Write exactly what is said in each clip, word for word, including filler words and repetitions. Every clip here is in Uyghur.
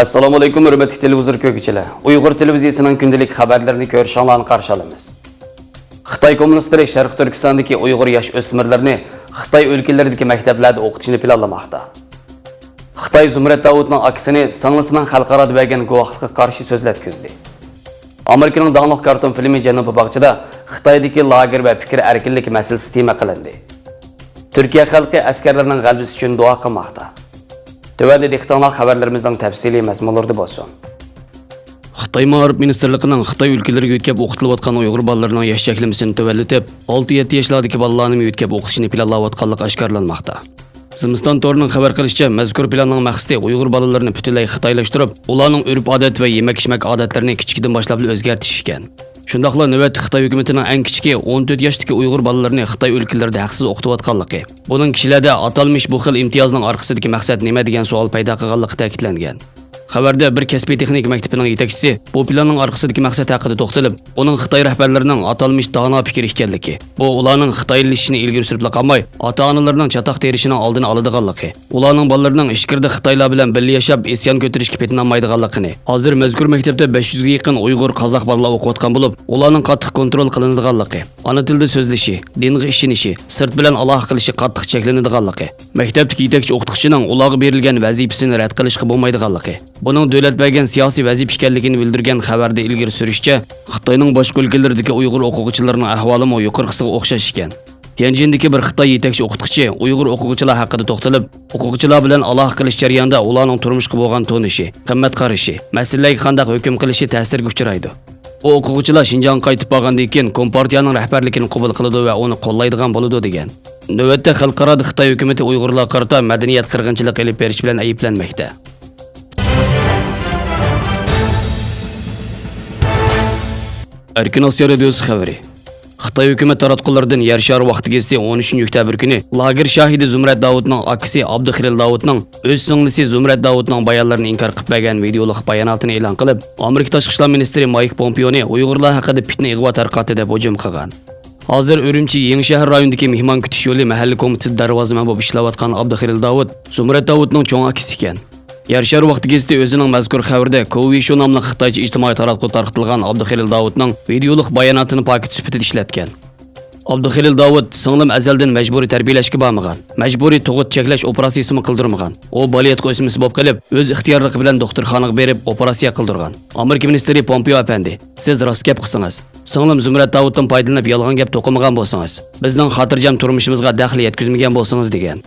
ئەسسالامۇئەلەيكۇم، ھۆرمەتلىك تېلېۋىزور كۆرگۈچىلەر. ئۇيغۇر تېلېۋىزىيىسىنىڭ كۈندىلىك خەۋەرلىرىنى كۆرۈشۈڭلارنى قارشى ئالىمىز. خىتاي كوممۇنىستلىرى شەرقىي تۈركىستاندىكى ئۇيغۇر ياش ئۆسمۈرلىرىنى خىتاي ئۆلكىلىرىدىكى مەكتەپلەردە ئوقۇتۇشنى پىلانلىماقتا. خىتاي زۇمرەت داۋۇتنىڭ ئاكىسىنى سىڭلىسىنىڭ خەلقئارادا بەرگەن گۇۋاھلىقىغا قارشى سۆزلەتكۈزدى. ئامېرىكىنىڭ داڭلىق كارتون فىلىمى جەنۇبىي باغچىدا خىتايدىكى لاگېر ۋە پىكىر ئەركىنلىكى مەسىلىسى تېما قىلىندى. تۈركىيە خەلقى ئەسكەرلىرىنىڭ غەلىبىسى ئۈچۈن دۇئا قىلماقتا. تۆۋەندە دىققىتىڭلار خەۋەرلىرىمىزنىڭ تەپسىلىي مەزمۇنلىرىدا بولسۇن. خىتاي مائارىپ مىنىستىرلىقىنىڭ خىتاي ئۆلكىلىرىگە يۆتكەپ ئوقۇتۇلۇۋاتقان ئۇيغۇر بالىلىرىنىڭ ياش چەكلىمىسىنى تۆۋەنلىتىپ، ئالتە يەتتە ياشلاردىكى بالىلارنىمۇ يۆتكەپ ئوقۇتۇشنى پىلانلاۋاتقانلىقى ئاشكارىلانماقتا. زىمىستان تورىنىڭ خەۋەر قىلىشىچە، مەزكۇر پىلاننىڭ مەقسىتى ئۇيغۇر بالىلىرىنى پۈتۈنلەي خىتايلاشتۇرۇپ، ئۇلارنىڭ ئۆرپ-ئادەت ۋە يېمەك-ئىچمەك ئادەتلىرىنى كىچىكىدىن باشلاپلا ئۆزگەرتىش ئىكەن. شۇنداقلا نۆۋەتتە خىتاي ھۆكۈمىتىنىڭ ئەڭ كىچىكى ئون تۆت ياشتىكى ئۇيغۇر بالىلىرىنى خىتاي ئۆلكىلىرىدە ھەقسىز ئوقۇتۇۋاتقانلىقى، بۇنىڭ كىشىلەردە ئاتالمىش بۇ خىل ئىمتىيازنىڭ ئارقىسىدىكى مەقسەت نېمە دېگەن سوئال پەيدا قىلغانلىقى تەكىتلەنگەن. خەۋەردە بىر كەسپىي تېخنىكا مەكتىپىنىڭ يېتەكچىسى بۇ پىلاننىڭ ئارقىسىدىكى مەقسەت ھەققىدە توختىلىپ، ئۇنىڭ خىتاي رەھبەرلىرىنىڭ ئاتالمىش دانا پىكىر ئىكەنلىكى، بۇ ئۇلارنىڭ خىتايلىشىشىنى ئىلگىرى سۈرۈپلا قالماي، ئاتا-ئانىلىرىنىڭ چاتاق تېرىشىنىڭ ئالدىنى ئالىدىغانلىقى، ئۇلارنىڭ بالىلىرىنىڭ ئىچكىرىدە خىتايلار بىلەن بىللە ياشاپ، ئىسيان كۆتۈرۈشكە پېتىنالمايدىغانلىقىنى، ھازىر مەزكۇر مەكتەپتە بەش يۈزگە يېقىن ئۇيغۇر، قازاق بالىلار ئوقۇۋاتقان بولۇپ، ئۇلارنىڭ قاتتىق كونترول قىلىنىدىغانلىقى، ئانا تىلدا سۆزلىشى، دىنغا ئىشىنىشى، سىرت بىلەن ئالاقە قىلىشى قاتتىق چەكلىنىدىغانلىقى، مەكتەپتىكى يېتەكچى ئوقۇتقۇچىنىڭ ئۇلارغا بېرىلگەن ۋەزىپىسىنى رەت قىلىشقا بولمايدىغانلىقى، بۇنىڭ دۆلەت بەرگەن سىياسىي ۋەزىپە ئىكەنلىكىنى بىلدۈرگەن خەۋەردە ئىلگىرى سۈرۈشىچە، خىتاينىڭ باشقا ئۆلكىلىرىدىكى ئۇيغۇر ئوقۇغۇچىلىرىنىڭ ئەھۋالىمۇ يۇقىرىقىسىغا ئوخشاش ئىكەن. تيەنجىندىكى بىر خىتاي يېتەكچى ئوقۇتقۇچى ئۇيغۇر ئوقۇغۇچىلار ھەققىدە توختىلىپ، ئوقۇغۇچىلار بىلەن ئالاقە قىلىش جەريانىدا ئۇلارنىڭ تۇرمۇشقا بولغان تونۇشى، قىممەت قارىشى، مەسىلىلەرگە قانداق ھۆكۈم قىلىشى تەسىرگە ئۇچرايدۇ. ئۇ ئوقۇغۇچىلار شىنجاڭغا قايتىپ بارغاندىن كېيىن، كومپارتىيەنىڭ رەھبەرلىكىنى قوبۇل قىلىدۇ ۋە ئۇنى قوللايدىغان بولىدۇ، دېگەن. نۆۋەتتە خەلقئارادا خىتاي ھۆكۈمىتى ئۇيغۇرلارغا قارىتا مەدەنىيەت قىرغىنچىلىقى ئېلىپ بېرىش بىلەن ئەيىبلەنمەكتە. ئەركىن ئاسىيا رادىيوسى خەۋىرى. خىتاي ھۆكۈمەت تاراتقۇلىرىدىن يەر شارى ۋاقتى گېزىتى ئون ئۈچىنچى ئۆكتەبىر كۈنى لاگېر شاھىدى زۇمرەت داۋۇتنىڭ ئاكىسى ئابدۇخېلىل داۋۇتنىڭ ئۆز سىڭلىسى زۇمرەت داۋۇتنىڭ بايانلىرىنى ئىنكار قىلىپ بەرگەن ۋىدېئولۇق باياناتىنى ئېلان قىلىپ، ئامېرىكا تاشقى ئىشلار مىنىستىرى مايك پومپېئونى ئۇيغۇرلار ھەققىدە پىتنە، ئىغۋا تارقاتتى دەپ ھۇجۇم قىلغان. ھازىر ئۈرۈمچى يېڭىشەھەر رايونىدىكى مېھمان كۈتۈش يولى مەھەللە كومىتېتىدا دەرۋازىمەن بولۇپ ئىشلەۋاتقان ئابدۇخېلىل داۋۇت زۇمرەت داۋۇتنىڭ چوڭ ئاكىسى ئىكەن. يەر شارى ۋاقتى گېزىتى ئۆزىنىڭ مەزكۇر خەۋىرىدە كوۋىشۇ ناملىق خىتايچە ئىجتىمائىي تاراتقۇدا تارقىتىلغان ئابدۇخېلىل داۋۇتنىڭ ۋىدېئولۇق باياناتىنى پاكىت سۈپىتىدە ئىشلەتكەن. ئابدۇخېلىل داۋۇت، سىڭلىم ئەزەلدىن مەجبۇرىي تەربىيەلەشكە بارمىغان، مەجبۇرىي تۇغۇت چەكلەش ئوپېراتسىيىسىمۇ قىلدۇرمىغان. ئۇ بالىياتقۇ ئۆسمىسى بولۇپ قېلىپ، ئۆز ئىختىيارلىقى بىلەن دوختۇرخانىغا بېرىپ ئوپېراتسىيە قىلدۇرغان. ئامېرىكا مىنىستىرى پومپېئو ئەپەندى، سىز راست گەپ قىلسىڭىز. سىڭلىم زۇمرەت داۋۇتتىن پايدىلىنىپ يالغان گەپ توقۇمىغان بولسىڭىز، بىزنىڭ خاتىرجەم تۇرمۇشىمىزغا دەخلى يەتكۈزمىگەن بولسىڭىز، دېگەن.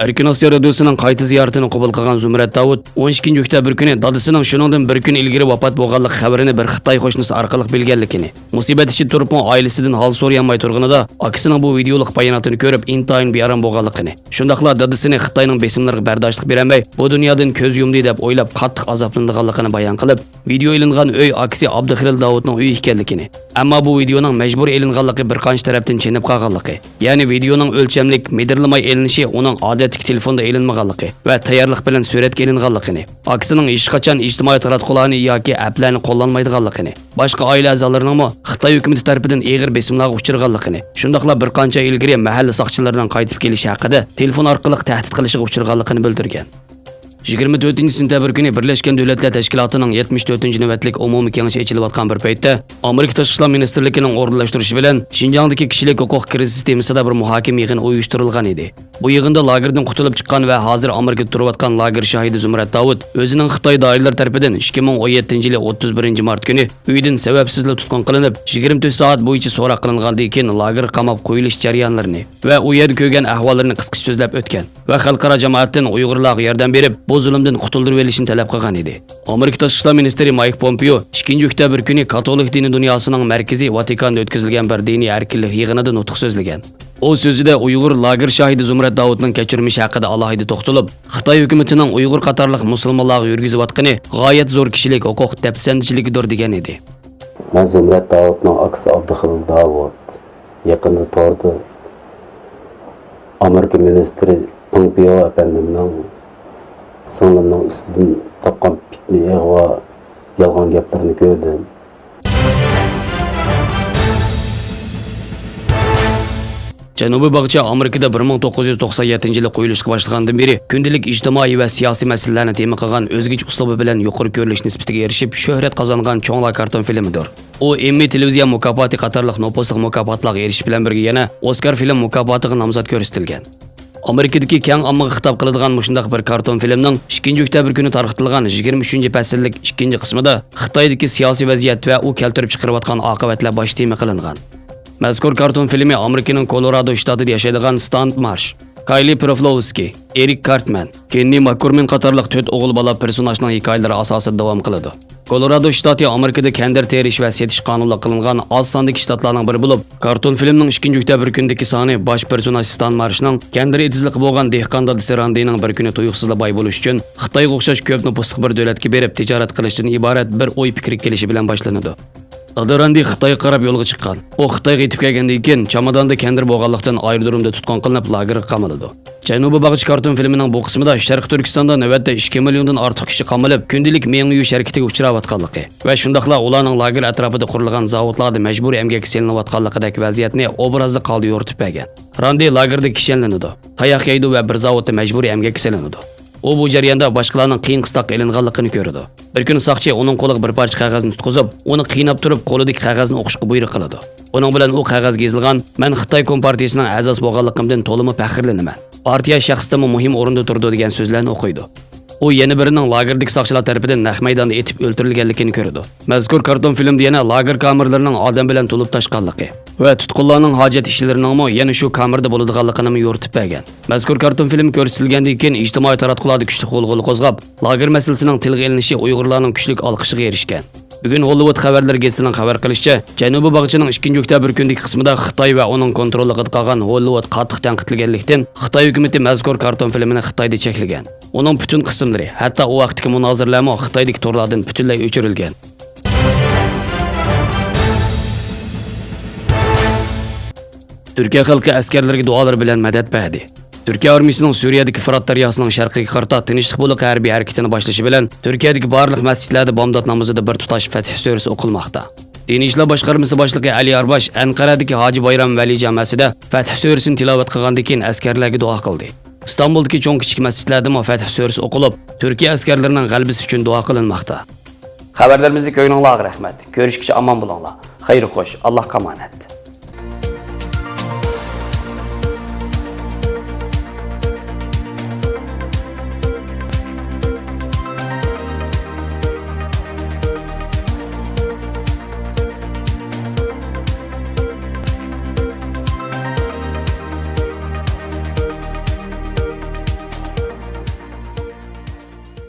ئەركىن ئاسىيا رادىيوسىنىڭ قايتا زىيارىتىنى قوبۇل قىلغان زۇمرەت داۋۇت ئون ئىككىنچى ئۆكتەبىر كۈنى دادىسىنىڭ شۇنىڭدىن بىر كۈن ئىلگىرى ۋاپات بولغانلىقى خەۋىرىنى بىر خىتاي قوشنىسى ئارقىلىق بىلگەنلىكىنى، مۇسىبەت ئىچىدە تۇرۇپمۇ ئائىلىسىدىن ھال سورىيالماي تۇرغىنىدا، ئاكىسىنىڭ بۇ ۋىدېئولۇق باياناتىنى كۆرۈپ ئىنتايىن بىئارام بولغانلىقىنى، شۇنداقلا دادىسىنى خىتاينىڭ بېسىملىرىغا بەرداشلىق بېرەلمەي، بۇ دۇنيادىن كۆز يۇمدى دەپ ئويلاپ قاتتىق ئازابلىنىدىغانلىقىنى بايان قىلىپ، ۋىدېئو ئېلىنغان ئۆي ئاكىسى ئابدۇخېلىل داۋۇتنىڭ ئۆيى ئىكەنلىكىنى، ئەمما بۇ ۋىدېئونىڭ مەجبۇرىي ئېلىنغانلىقى بىر قانچە تەرەپتىن چېنىپ قالغانلىقى، يەنى ۋىدېئونىڭ ئۆلچەملىك، مىدىرلىماي ئېلىنىشى ئۇنىڭ ئادەتتىكى تېلېفوندا ئېلىنمىغانلىقى ۋە تەييارلىق بىلەن سۈرەتكە ئېلىنغانلىقىنى، ئاكىسىنىڭ ھېچقاچان ئىجتىمائىي تاراتقۇلارنى ياكى ئەپلەرنى قوللانمايدىغانلىقىنى، باشقا ئائىلە ئەزالىرىنىڭمۇ خىتاي ھۆكۈمىتى تەرىپىدىن ئېغىر بېسىملارغا ئۇچرىغانلىقىنى، شۇنداقلا بىر قانچە ئاي ئىلگىرى مەھەللە ساقچىلىرىنىڭ قايتىپ كېلىشى ھەققىدە تېلېفون ئارقىلىق تەھدىت قىلىشىغا ئۇچرىغانلىقىنى بىلدۈرگەن. يىگىرمە تۆتىنچى سېنتەبىر كۈنى بىرلەشكەن دۆلەتلەر تەشكىلاتىنىڭ يەتمىش تۆتىنچى نۆۋەتلىك ئومۇمىي كېڭىشى ئېچىلىۋاتقان بىر پەيتتە، ئامېرىكا تاشقى ئىشلار مىنىستىرلىكىنىڭ ئورۇنلاشتۇرۇشى بىلەن شىنجاڭدىكى كىشىلىك ھوقۇق كىرىزىس تېمىسىدا بىر مۇھاكىمە يىغىنى ئۇيۇشتۇرۇلغان ئىدى. بۇ يىغىندا لاگېردىن قۇتۇلۇپ چىققان ۋە ھازىر ئامېرىكىدا تۇرۇۋاتقان لاگېر شاھىدى زۇمرەت داۋۇت ئۆزىنىڭ خىتاي دائىرىلىرى تەرىپىدىن ئىككى مىڭ ئون يەتتىنچى يىلى ئوتتۇز بىرىنچى مارت كۈنى ئۆيىدىن سەۋەبسىزلا تۇتقۇن قىلىنىپ، يىگىرمە تۆت سائەت بويىچە سوراق قىلىنغاندىن كېيىن لاگېرغا قاماپ قويۇلۇش جەريانلىرىنى ۋە ئۇ يەردە كۆرگەن ئەھۋاللىرىنى قىسقىچە سۆزلەپ ئۆتكەن ۋە خەلقئارا جامائەتتىن ئۇيغۇرلارغا ياردەم بېرىپ، بۇ زۇلۇمدىن قۇتۇلدۇرۇۋېلىشنى تەلەپ قىلغان ئىدى. ئامېرىكا تاشقى ئىشلار مىنىستىرى مايك پومپېيو ئىككىنچى ئۆكتەبىر كۈنى كاتولىك دىنىي دۇنياسىنىڭ مەركىزى ۋاتىكاندا ئۆتكۈزۈلگەن بىر دىنىي ئەركىنلىك يىغىنىدا نۇتۇق سۆزلىگەن. ئۇ سۆزىدە ئۇيغۇر لاگېر شاھىدى زۇمرەت داۋۇتنىڭ كەچۈرمىشى ھەققىدە ئالاھىدە توختىلىپ، خىتاي ھۆكۈمىتىنىڭ ئۇيغۇر قاتارلىق مۇسۇلمانلارغا يۈرگۈزۈۋاتقىنى غايەت زور كىشىلىك ھوقۇق دەپسەندىچىلىكىدۇر، دېگەن ئىدى. مەن زۇمرەت داۋۇتنىڭ ئاكىسى ئابدۇخېلىل داۋۇت. يېقىندا توردا ئامېرىكا مىنىستىرى پومپېئو ئەپەندىمنىڭ سىڭلىمنىڭ ئۈستىدىن تاپقان پىتنە، ئىغۋا، يالغان گەپلىرىنى كۆردۈم. جەنۇبىي باغچە ئامېرىكىدا بىر مىڭ توققۇز يۈز توقسان يەتتىنچى يىلى قويۇلۇشقا باشلىغاندىن بېرى كۈندىلىك ئىجتىمائىي ۋە سىياسىي مەسىلىلەرنى تېما قىلغان ئۆزگىچە ئۇسلۇبى بىلەن يۇقىرى كۆرۈلۈش نىسبىتىگە ئېرىشىپ، شۆھرەت قازانغان چوڭلار كارتون فىلىمىدۇر. ئۇ ئېممى تېلېۋىزىيە مۇكاپاتى قاتارلىق نوپۇزلۇق مۇكاپاتلارغا ئېرىشىش بىلەن بىرگە يەنە ئوسكار فىلىم مۇكاپاتىغا نامزات كۆرسىتىلگەن. ئامېرىكىدىكى كەڭ ئاممىغا خىتاب قىلىدىغان مۇشۇنداق بىر كارتون فىلىمنىڭ ئىككىنچى ئۆكتەبىر كۈنى تارقىتىلغان يىگىرمە ئۈچىنچى پەسىللىك ئىككىنچى قىسمىدا خىتايدىكى سىياسىي ۋەزىيەت ۋە ئۇ كەلتۈرۈپ چىقىرىۋاتقان ئاقىۋەتلەر باش تېما قىلىنغان. مەزكۇر كارتون فىلىمى ئامېرىكىنىڭ كولورادو شتاتىدا ياشايدىغان ستان مارش، كايلى پروفلوۋسكىي، ئېرىك كارتمەن، كېننى ماككورمىن قاتارلىق تۆت ئوغۇل بالا پېرسوناژنىڭ ھېكايىلىرى ئاساسىدا داۋام قىلىدۇ. كولورادو شتاتى ئامېرىكىدا كەندىر تېرىش ۋە سېتىش قانۇنلۇق قىلىنغان ئاز ساندىكى شتاتلارنىڭ بىرى بولۇپ، كارتون فىلىمنىڭ ئىككىنچى ئۆكتەبىر كۈنىدىكى سانى باش پېرسوناژ ستان مارشنىڭ كەندىر ئېتىزلىقى بولغان دېھقان دادىسى راندىنىڭ بىر كۈنى تۇيۇقسىزلا باي بولۇش ئۈچۈن خىتايغا ئوخشاش كۆپ نوپۇسلۇق بىر دۆلەتكە بېرىپ تىجارەت قىلىشتىن ئىبارەت بىر ئوي پىكىرگە كېلىشى بىلەن باشلىنىدۇ. دادا راندى خىتايغا قاراپ يولغا چىققان. ئۇ خىتايغا يېتىپ كەلگەندىن كېيىن، چاماداندا كەندىر بولغانلىقتىن، ئايرودرومدا تۇتقۇن قىلىنىپ، لاگېرغا قامىلىدۇ. جەنۇبىي باغچە كارتون فىلىمىنىڭ بۇ قىسمىدا شەرقىي تۈركىستاندا نۆۋەتتە ئىككى مىليوندىن ئارتۇق كىشى قامىلىپ، كۈندىلىك مېڭە يۇيۇش ھەرىكىتىگە ئۇچراۋاتقانلىقى ۋە شۇنداقلا ئۇلارنىڭ لاگېر ئەتراپىدا قۇرۇلغان زاۋۇتلاردا مەجبۇرىي ئەمگەككە سېلىنىۋاتقانلىقىدەك ۋەزىيەتنى ئوبرازلىق ھالدا يورۇتۇپ بەرگەن. راندى لاگېردا كىشەنلىنىدۇ، تاياق يەيدۇ ۋە بىر زاۋۇتتا مەجبۇرىي ئەمگەككە سېلىنىدۇ. ئۇ بۇ جەرياندا باشقىلارنىڭ قىيىن-قىستاققا ئېلىنغانلىقىنى كۆرىدۇ. بىر كۈنى ساقچى ئۇنىڭ قولىغا بىر پارچە قەغەزنى تۇتقۇزۇپ، ئۇنى قىيناپ تۇرۇپ، قولىدىكى قەغەزنى ئوقۇشقا بۇيرۇق قىلىدۇ. ئۇنىڭ بىلەن ئۇ قەغەزگە يېزىلغان، «مەن خىتاي كومپارتىيىسىنىڭ ئەزاسى بولغانلىقىمدىن تولىمۇ پەخىرلىنىمەن. پارتىيە شەخستىنمۇ مۇھىم ئورۇندا تۇرىدۇ» دېگەن سۆزلەرنى ئوقۇيدۇ. ئۇ يەنە بىرىنىڭ لاگېردىكى ساقچىلار تەرىپىدىن نەق مەيداندا ئېتىپ ئۆلتۈرۈلگەنلىكىنى كۆرىدۇ. مەزكۇر كارتون فىلىمدا يەنە لاگېر كامېرلىرىنىڭ ئادەم بىلەن تولۇپ تاشقانلىقى ۋە تۇتقۇنلارنىڭ ھاجەت ئىشلىرىنىڭمۇ يەنە شۇ كامېردا بولىدىغانلىقىنىمۇ يورۇتۇپ بەرگەن. مەزكۇر كارتون فىلىم كۆرسىتىلگەندىن كېيىن ئىجتىمائىي تاراتقۇلاردا كۈچلۈك غۇلغۇلا قوزغاپ، لاگېر مەسىلىسىنىڭ تىلغا ئېلىنىشى ئۇيغۇرلارنىڭ كۈچلۈك ئالقىشىغا ئېرىشكەن. بۈگۈن ھوللىۋۇد خەۋەرلىرى گېزىتىنىڭ خەۋەر قىلىشىچە، جەنۇبىي باغچىنىڭ ئىككىنچى ئۆكتەبىر كۈنىدىكى قىسمىدا خىتاي ۋە ئۇنىڭ كونتروللۇقىدا قالغان ھوللىۋۇد قاتتىق تەنقىدلىگەنلىكتىن، خىتاي ھۆكۈمىتى مەزكۇر كارتون فىلىمىنى خىتايدا چەكلىگەن. ئۇنىڭ پۈتۈن قىسىملىرى، ھەتتا ئۇ ۋاقىتتىكى مۇنازىرىلەرمۇ خىتايدىكى تورلاردىن پۈتۈنلەي ئۆچۈرۈلگەن. تۈركىيە خەلقى ئەسكەرلىرىگە دۇئالىرى بىلەن مەدەت بەردى. تۈركىيە ئارمىيىسىنىڭ سۈرىيەدىكى فۇرات دەرياسىنىڭ شەرقىگە قارىتا تىنچلىق بۇلىقى ھەربىي ھەرىكىتىنى باشلىشى بىلەن، تۈركىيەدىكى بارلىق مەسچىتلەردە بامدات نامىزىدا بىر تۇتاش فەتھ سۈرىسى ئوقۇلماقتا. دىنىي ئىشلار باشقارمىسى باشلىقى ئەلى ئارباش ئەنقەرەدىكى ھاجى بايرام ۋەلى جامەسىدە فەتھ سۈرىسىنى تىلاۋەت قىلغاندىن كېيىن، ئەسكەرلەرگە دۇئا قىلدى. ئىستانبۇلدىكى چوڭ كىچىك مەسچىتلەردىمۇ فەتھ سۈرىسى ئوقۇلۇپ، تۈركىيە ئەسكەرلىرىنىڭ غەلىبىسى ئۈچۈن دۇئا قىلىنماقتا. خەۋەرلىرىمىزنى كۆرگىنىڭلارغا رەھمەت. كۆرۈشكىچە ئامان بولۇڭلار. خەير خوش، ئاللاھقا ئامانەت.